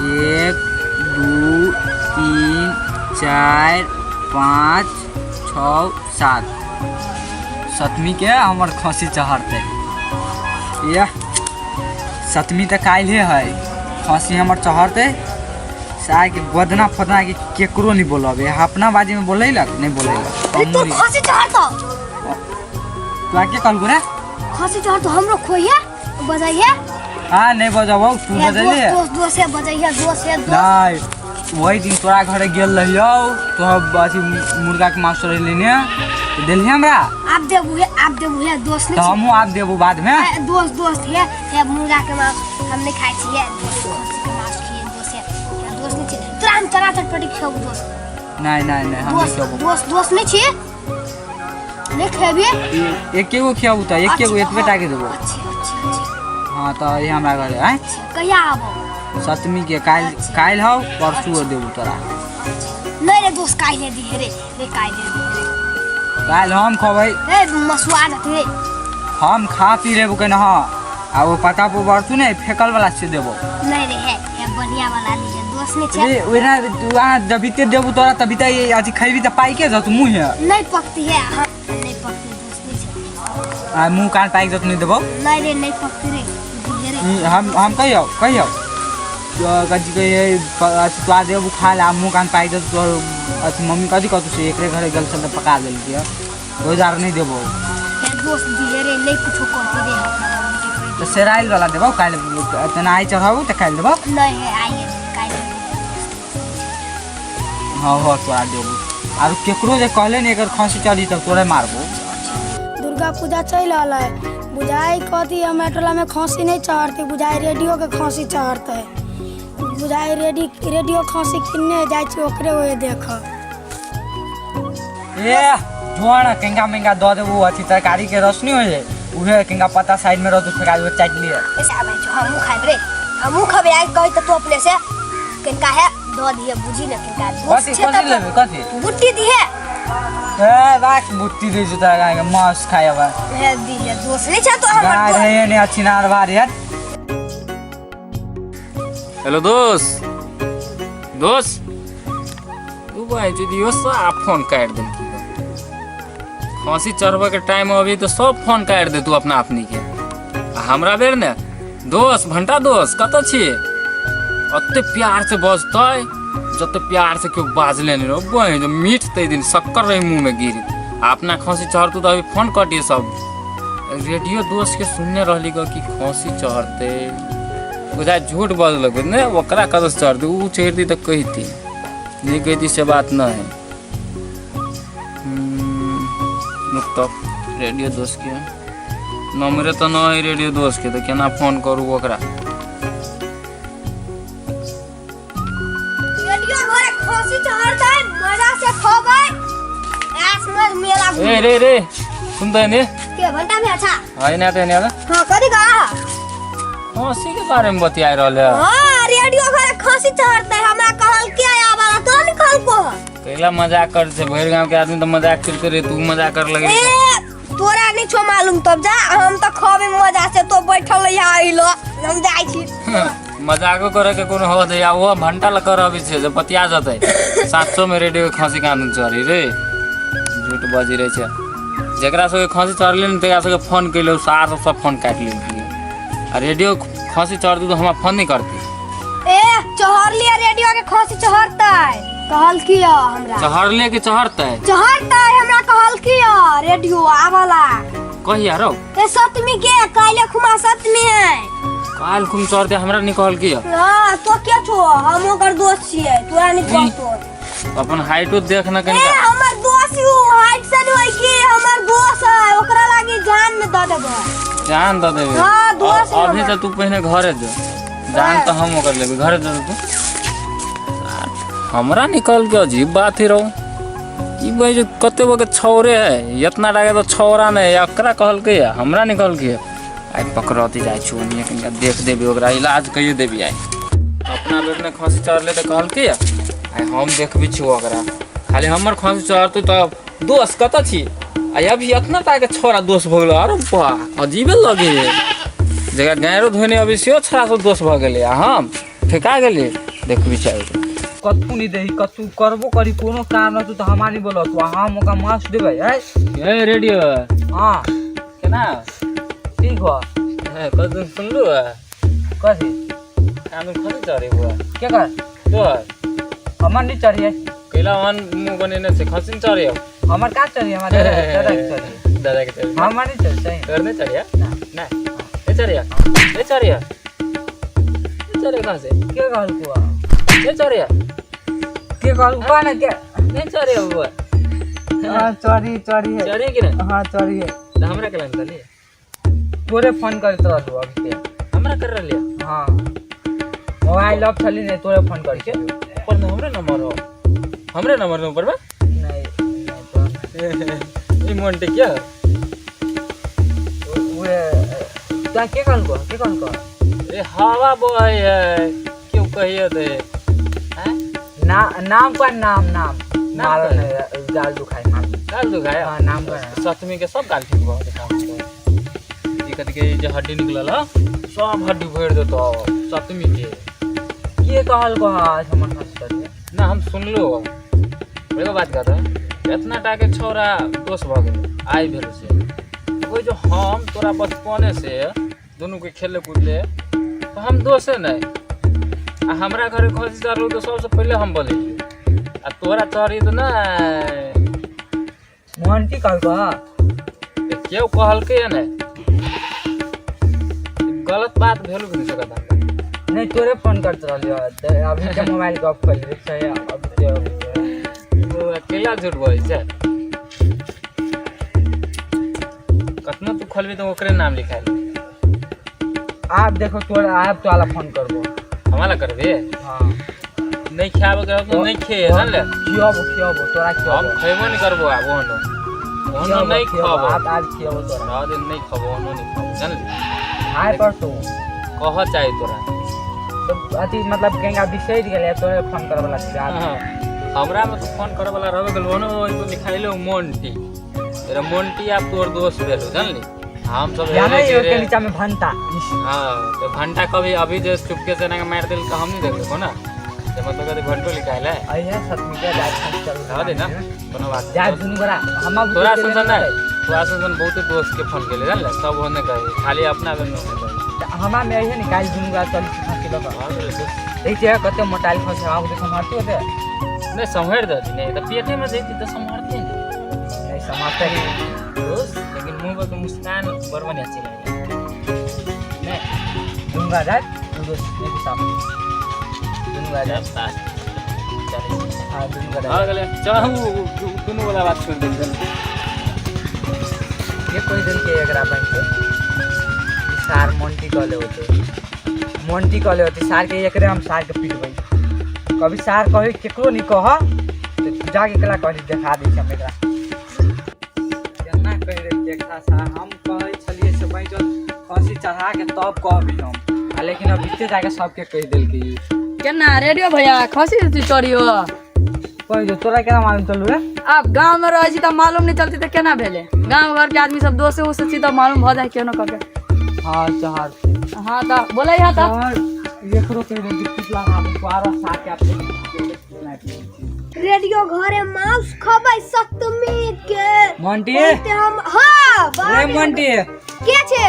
1 2 3 4 5 6 7। सतमी के हमर खसी चढ़तै। यह सतमी तऽ काल्हे है, खसी हमर चढ़तै। साय के गोदना फोदना के केकरो नहीं बोलबे, अपना बाजी में बोलैलक नहीं बोलैलक। अरे तोर खसी चढ़तो। तोरा के कहलको रे? खसी चढ़तो, हमरो खोइया बजाइया। हाँ, नहीं बजाबौ, तू या बजैले। दोस्त, दोस्त, दोस्त है, बजाइया, दोस्त है, दोस्त। नहीं, वही दिन तोरा घरे गेल रहियौ तो अथी मुर्गा के मांस रहले ने तो देलही हमरा। आप देबू है, आप देबू है, दोस्त तो नहीं। हमहूँ आब देबू बाद में। दोस्त, दोस्त है, है मुर्गा के मांस हम नहीं खाइ छियै, दोस्त खसी के मांस खिए, दोस्त है, है, दोस्त नहीं छियै तोरा, हम चना चटपटी खेबू दोस्त। नहीं नहीं नहीं, हम नहीं दोस्त खेबू। दोस्त, दोस्त नहीं छियै, नहीं खेबी? एके गो खियाबू तऽ एके गो, एतबे टा के देबो। अच्छे अच्छे अच्छे। हाँ, तऽ ये हमरा घरे आँय। अच्छा, कहिया आबो? सप्तमी के, काल्हि। अच्छा। काल्हि हौ, परसू देबू तोरा। नहीं रे दोस्त, काल्हि दिहे रे, रे काल्हि दिहे रे। काल्हि हम खबै। ए मसुआ जते रे। हम खा पी लेबू के हाँ, आ ओ पता पर बरसू ने फेकल वाला से देबो। नहीं रे, है है बढ़िया वाला दिहे, दोस्त नहीं छे। रे ओना तू आ जबीते देबू तोरा तबीते ये अथी खैबी तऽ पाइके जत मुँह है। नहीं पकती है, हाँ नहीं पकती, दोस्त नहीं छे। आ मुँह कान पाइक जत नहीं देबो। नहीं रे, नहीं पकती रे, दिहे रे। ई हम कहियो कहियो तो कथी कहिए, अथी तोरा देबू खा ला, मुँह कान पाइक जत तोहर अथी मम्मी कथी कहतू से एकरे घरे गेल छल तऽ पका देलकै, रोज आर नहीं देबो। हे दोस्त दिहे रे, नहीं कुछो कहती रे हमरा मम्मी के कहि। तऽ सेराइल वाला देबो काल्हि, तेना आइ चढ़ाबू तऽ काल्हि देबो। नहीं है, आइए काल्हि। हाँ हाँ, तोरा देबू। आर केकरो जे कहले ने एकर खसी चढ़ी तब तोरे मारबो। दुर्गा पूजा चलि रहल है, बुझाइ कथी हमरा टोलामे खसी नहि चढ़तै, बुझाइ रेडियोके खसी चढ़तै, बुझाइ रेडी रेडियो खसी किन्ने जाइ छी ओकरे ओहे देखऽ। ए जोड़ केंगा मेंगा दऽ देबू, अथी तरकारी के रस नहीं हो जाए, उहे केंगा पत्ता साइड में रहतौ फेंका देबू, चाटि लिए। ऐसे आबै छौ, हमहूँ खाइब रे, हमहूँ खबै। आइ कहि तऽ तू अपने से किनका है दऽ दिहे, बुझी ने किनका दोस्त कथी? छै। कथी तऽ लेबै कथी? बुट्टी दिहे। ए बाक बुट्टी दै छौ तोरा गाय के मांस खाय अब। हे दिहे, दोस्त नहीं छै तो हमर गाय दोस्त। रहे ने अछिनार बार यार। हेलो दोस्त, दोस्त तू भाई जो साफ फोन काटि देलकी। फांसी चढ़बे के टाइम अभी तो सब फोन काटि दे तू अपना अपनी के, आ हमरा बेर ने दोस्त भंटा दोस्त कतऽ छियै? ओते प्यार से बजतै जते प्यार से केओ बाजले नहीं रहो, बहिन जो मीठ तै दिन शक्कर रही मुंह में गिरी। आ अपना खांसी चढ़तू तो अभी फोन कटिए सब। रेडियो दोस्त के सुनने रहली ग कि खांसी चढ़ते, बुझाय झूठ बजलक ने, ओकरा कतऽ से चढ़तै? उ चढ़ती तऽ कहिती, नहीं कहिती से बात न है। रुक तऽ रेडियो दोस्त के नंबरे तऽ न है, रेडियो दोस्त के तऽ केना फोन करू ओकरा? रेडियो घरे खसी चढ़तै, मजा से खबै, ऐश मज मेला घूमबै। ए रे रे, सुन तऽ एने। के घंटा में अच्छा। हाँ, एने आते, एने आते। हाँ, कथी का? खसी के बारे में बतिया रहल है। हाँ, रेडियो घरे खसी चढ़तै, हमरा कहल के आबा तो नहीं कहल को। कैला मजाक कर छै? भरि गांव के आदमी तऽ मजाक करते रहे, तू मजाक कर लगे। ए तोरा नहीं छो मालूम, तब जा, हम तो खबे मजा से, तो बैठल यहाँ अइलो, हम जाइ छी। मजाको करे के कोनो हद है? वो भंटा ल कर अबै छै जे बतिया जतै। 700 में रेडियो के खसी कानून चढ़ी रे, झूठ बजी रहे छै। जेकरा सबके खसी चढ़ले ने तकरा सबके फोन कैलो, सार सब फोन काटि लेलकै। आ रेडियो खसी चढ़तै तऽ हमरा फोन नहीं करती। ए चढ़लिए, रेडियो के खसी चढ़तै कहल की हमरा। चढ़ले कि चढ़तै? चढ़तै, हमरा कहल की रेडियो आवला। कहिया रौ? ए सप्तमी के, काल्हि खुमा सप्तमी है। काल्हि खुम चढ़तै, हमरा नहीं कहल की? हाँ, तो के छो? हम ओकर दोस्त छियै, तोरा नहीं कहतो? अपन हाइटो देख न ए कनिका। हमर दोस्त you, height से नहीं होई कि हमर दोस्त है, ओकरा लागी जान में दऽ देबै। जान दऽ देबै? हाँ, दोस्त है अभी हमर। तऽ तू पहिने घरे जो, जान तऽ हम ओकर लेबै। घरे जो तू। हमरा निकल के अजीब बात ही रहो ई भाई जो कते गो के छौरे है, इतना टाका तो छौरा नहीं है, एकरा कहलकै है, हमरा निकल के आइ पकड़ती जाइ छी ओनिए, कनिका देख देबी ओकरा, इलाज कहिए देबी। आइ अपना बेर ने खसी चढ़ले तऽ कहलकै आइ हम देखबी छी ओकरा, खाली हमर खसी चढ़तै तऽ। दोस्त कतऽ छी? आ अभी इतना टाके छौरा दोस्त भऽ गेलो। अरे वाह, अजीबे लगे जकरा गायरो धोने अभी सेहो छोरा सब दोस्त भऽ गेलै, आ हम फेका गेलियै। देखबी चाहे कत्तू नहीं देही, कत्तू करबो करी कोनो काम रहतू तो हमार नहीं बोलत, हम ओकरा मांस देबै। है ए रेडियो। हाँ। केना? ठीक हो। है कल सुनलू है? कथी? कानून खसी चढ़े हुआ। के कर? तो हमर नहीं चढ़िए। कैला वन मुंह बनेने से खसी नहीं चढ़े। हमर का चढ़िए? हमर दादा के चढ़िए। दादा के चढ़िए। हमर नहीं चढ़ सही। तोर नहीं चढ़िया? ना। ना ए चढ़िया, ए चढ़िया, ए चढ़िया कहाँ से? के कहल कुआ? ए चढ़िया। के कहल कुआ ना के? नहीं चढ़िया हुआ। हाँ चढ़ी चढ़ी। चढ़िए कि नहीं? हाँ चढ़िए। तो हमरा के लाइन चलिए। तोरे फोन करत रहलू अभी के। हमरा कर रहलिया? हाँ मोबाइल ऑफ छली नहीं, तोरे फोन करके। ऊपर में हमरे नंबर हो, हमरे नंबर में ऊपर में? नहीं नहीं तो ई मोंटे क्या? उहे क्या के कहल को? के कहल को? ए हवा बहे है, क्यों कहिए दे हैं? ना नाम का नाम नाम नाम मारो का? नहीं, गाल दुखाई मार। गाल दुखाया? हाँ नाम का। सतमी के सब गाल ठीक भऽ गेल। ई कथी के जे हड्डी निकलल ह, सब हड्डी भरि देतौ सतमी के। के कहल को? हाँ हमर खस चढ़िए। ना हम सुनलो एगो बात कहता, इतना टा के छौड़ा दोष भऽ गेल आइ भेल से कोई जो हम तोरा बचपने से दुनू के खेले कूदले तो हम दोषे नहीं, आ हमरा घरे खसी चढ़लू तो सबसे पहले हम बोलिए, आ तोरा चढ़ी तो नहीं। मोहन की कहल को? केओ कहलकै या नहीं? गलत बात भेलू कि नहीं सकता? नहीं तोरे फोन करत रहलियो अभी के मोबाइल के ऑफ कर ली सही अभी के। वो अकेला झूठ बोलै छै। कतनो तू खोलबी तो ओकरे नाम लिखायल। आप देखो तोरा आप तो आला फोन करबो। हमारा करबे? हाँ। नहीं खाबे के तो नहीं खे जानले। खियाबो खियाबो तोरा हम खियाबो। खैबो नहीं करबो आब ओहनो। ओहनो नहीं खियाबो, खबो। आप आज खियाबो तोरा। रह दे नहीं खबो ओहनो नहीं खबो जानले। आय परसों। कह चाहे तोरा। तो अथी मतलब कहीं बिसरि गेलै तोरे फोन करबो ला छै। हाँ, हमरा में तो फोन करे वाला रहबे गेल ओहनो तो लिखाइलो मोंटी। तेरा मोंटी आब तोर दोस्त भेलो जानली। हम सब जाने हेरे के गिरे। नीचा में भंटा। हाँ तो घंटा कभी अभी जे चुपके से ना मार दिल हम नहीं देखलो ना, तो मतलब कभी घंटो लिखाइल है। आई है सतमी के जाय चल रह दे ना कोनो बात। जाय दुनू गोरा हम तोरा सुनसन नहीं, तोरा सुनसन बहुत दोस्त के फोन केले जानले, सब होने कहे खाली अपना में होने कहे। हमा में आई है निकाल दुनू गोरा चल खसी लगा। हाँ, तो देख जे कते मोटाइल खसी हम देख संभालती होते। नहीं संभाल देती नहीं तो पेटे में देती तो संभालती नहीं। नहीं संभालते नहीं दोस्त, लेकिन मुंह पर तो मुस्कान बड़ बढ़िया चल रही है। नहीं दुनू गोरा जाय दोस्त एक साथ दुनू गोरा जाय। हाँ दुनू गोरा। हाँ गले चल हम दुनू वाला बात छोड़ दे। ये कोई दिन के एकरा बन के सार मोंटी कहले होते, मोंटी कहले होते सार के एकरे हम सार के पीटबै। कभी सार कहे केकरो नहीं कह तो जाके एकरा कहली देखा दै छी हम एकरा। केना कहि रे देखा सार हम कहै छलियै से भाई जो खसी चढ़ा के तब कहबी हम, आ लेकिन अब बीते जाके सबके कहि देलकै। केना रेडियो भैया खसी चढ़ियो? कहि जो तोरा केना मालूम चलू रे? अब गाँव में रहै छी तऽ मालूम नहीं चलती तऽ केना भेलै? गाँव घर के आदमी सब दोसे उसे छी तऽ मालूम भऽ जाइ केना कऽ के। हाँ चढ़। हाँ तऽ बोलै है तऽ एकरो कहि दे पिछला हम आरो सार के अपने रेडियो घरे मांस खबै सप्तमी के। मोंटी बोलते हम हाँ रे मोंटी के छे?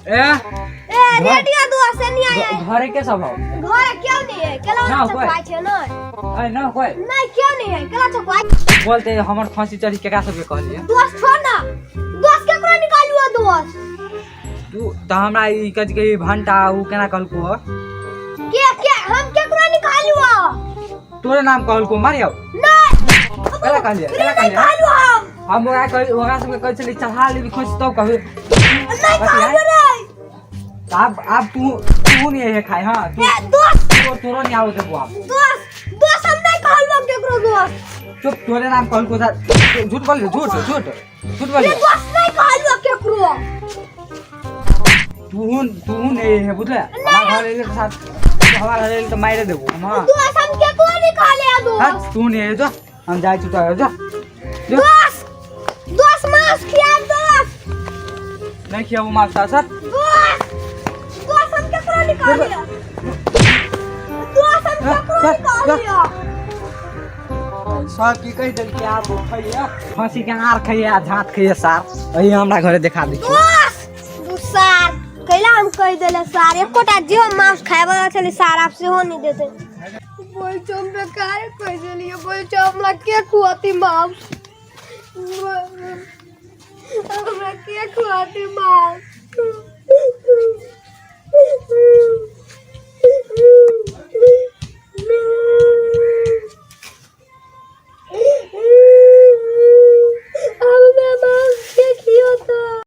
ए ए रेडियो दोस्त नहीं आया। घरे के सब हो? घरे क्यों नहीं है? केला ना, चकवाई छे ना? अरे ना कोई नहीं क्यों नहीं है? केला चकवाई बोलते हमर फांसी चढ़ी केकरा सबके कहलिए? दोस्त छोड़ ना, दोस्त केकरो निकालू दोस्त तू त हमरा ई कज के भंटा उ केना कहलको? के के हम केकरो निकालू? तोरे नाम कहलको मारियो। नहीं केला कहलिए? केला कहलिए? निकालू हम हम ओकरा कह ओकरा सबके कहै छली चढ़ा लेबी खोज तब कहबी। नहीं कहलू रे। अब अब तू तू नहीं है खाए। हां तू ए दोस्त तोरो नहीं आवत देबो आप। दोस्त दोस्त हम नहीं कहलू केकरो दोस्त। चुप तोरे नाम कहलको था झूठ बोल झूठ झूठ झूठ बोल। ये दोस्त नहीं कहलू केकरो। तू तू नहीं है बुझले? हमरा घर एले के साथ हमरा घर एले त मारे देबो हम। हां दोस्त हम केकरो नहीं कहले दोस्त। हां तू नहीं है जो हम जाय छी तो जा। दोस्त दोस्त मांस खिया दोस्त। नहीं खियाबो मांस सर। दोस्त दोस्त हम केकरो निकालिए दोस्त हम चल चल। सब की कहि देलकै आब खैया खसी के आर खैया झाँट खैया सार अही हमरा घरे देखा दै छी। दोस्त दू सार कैला हम कहि देले सार एकोटा जे मांस खाय वाला छलै सार आब सेहो नहि देतै। बोल छौ हम बेकार कहि देलियै। बोल छौ हमरा के खुआती मांस, हमरा के खुआती मांस?